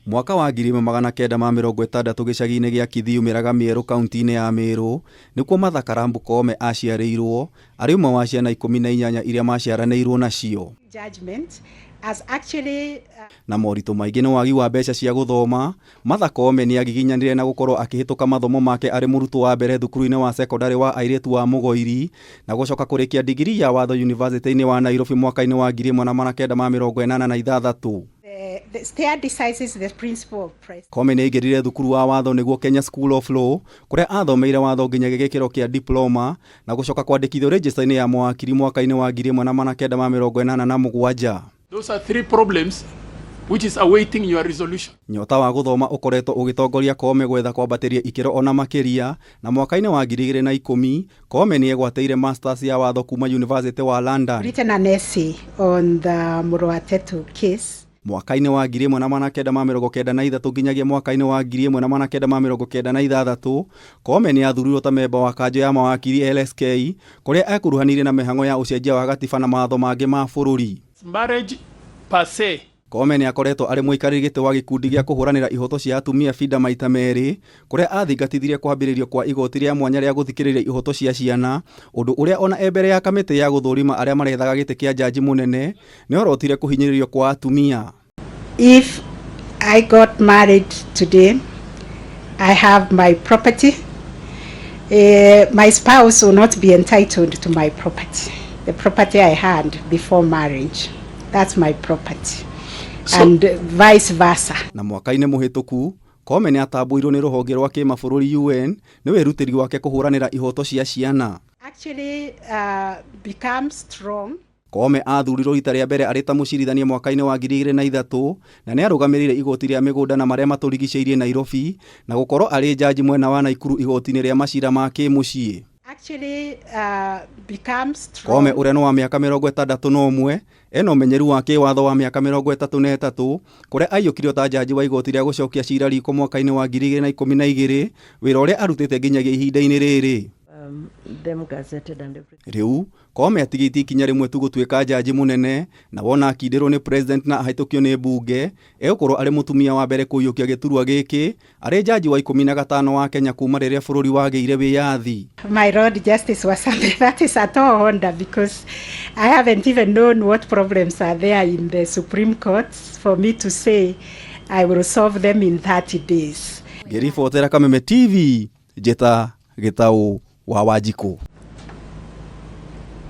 Mwaka wa 1960 gĩcagi-inĩ gĩa Kithiu Mĩraga Mĩerũ kaunti-inĩ ya Mĩrũ nĩkuo Martha Karambu Koome aciarĩirwo arĩ ũmwe wa ciana 18 iria maciaranĩirwo nacio. Judgment as actually Na moritũ maingĩ nĩ wagi wa mbeca cia gũthoma, Martha Koome nĩ agiginyanire na gũkorwo akĩhĩtũka mathomo make arĩ mũrutwo wa mbere thukuru-inĩ wa cekondarĩ wa airĩtu wa Mũgoiri na gũcoka kũrĩkia ndigirii ya watho yunivasĩtĩ-inĩ wa Nairobi mwaka-inĩ wa 1986. The stare decisis, the principle of press. Koome nĩ aingĩrire thukuru wa watho nĩguo Kenya School of Law kũrĩa athomeire watho nginya gĩkĩro kĩa diploma na gũcoka kwandĩkithio rĩnjĩsta-inĩ ya mawakiri mwaka-inĩ wa 1987. Those are three problems which is awaiting your resolution. Nyota wa gũthoma ũkoretwo ũgĩtongoria Koome gwetha kwambatĩria ikĩro ona makĩria na mwaka-inĩ wa 2010 Koome nĩ egwatĩire masters ya watho kuma University wa London. Written an essay on the Muruatetu case. Mwaka-inĩ wa 1993 nginyagia mwaka-inĩ wa 1996 Koome nĩ athurirwo ta memba wa kanjũ ya mawakiri LSK kũrĩa ekuruhanirie na mĩhang'o ya ũcenjia wa gatiba na mawatho mangĩ ma bũrũri. Marriage per se. Koome nĩ akoretwo arĩ mũikarĩri gĩtĩ wa gĩkundi gĩa kũhũranĩra ihoto cia atumia FIDA maita merĩ kũrĩa athingatithirie kwambĩrĩrio kwa igoti rĩa mwanya rĩa gũthikĩrĩria ihoto cia ciana, ũndũ ũrĩa ona e mbere ya kamĩtĩ ya gũthũrima arĩa marethaga gĩtĩ kĩa jaji mũnene nĩorotire kũhinyĩrĩrio kwa atumia. If I got married today, I have my property. My spouse will not be entitled to my property, the property I had before marriage. That's my property. And vice versa. Na mwaka-inĩ mũhĩtũku Koome nĩ atambũirwo nĩ rũhonge rwa kĩmabũrũri UN nĩ wĩrutĩri wake kũhũranĩra ihoto cia ciana. Actually become strong. Koome athurirwo rita rĩa mbere arĩ ta mũcirithania mwaka-inĩ wa 2003 na nĩ arũgamĩrĩire igoti rĩa mĩgũnda na marĩa matũrigicĩirie Nairobi na gũkorwo arĩ jaji mwena wa Naikuru igoti-inĩ rĩa macira ma kĩmũciĩ. Actually become strong. Koome ũrĩa nĩ wa mĩaka 61 ena ũmenyeru wa kĩwatho wa mĩaka 33 kũrĩa aiyũkirio ta jaji wa igoti rĩa gũcokia cira riko mwaka-inĩ wa 2012 wĩra ũrĩa arutĩte nginyagia ihinda-inĩ rĩrĩ. Them gazetted and everything. Rĩu Koome atigĩtie ikinya rĩmwe tu gũtuĩka jaji mũnene na wona akindĩrwo nĩ president na ahĩtũkio nĩ mbunge egũkorwo arĩ mũtumia wa mbere kũiyũkia gĩturwa gĩkĩ arĩ jaji wa 15 wa Kenya kuma rĩrĩa bũrũri wagĩire wĩyathi. My Lord Justice was something that is at all wonder because I haven't even known what problems are there in the Supreme Court for me to say I will solve them in 30 days. Ngĩribotera Kameme TV njĩta Gĩtaũ wa Wanjikũ.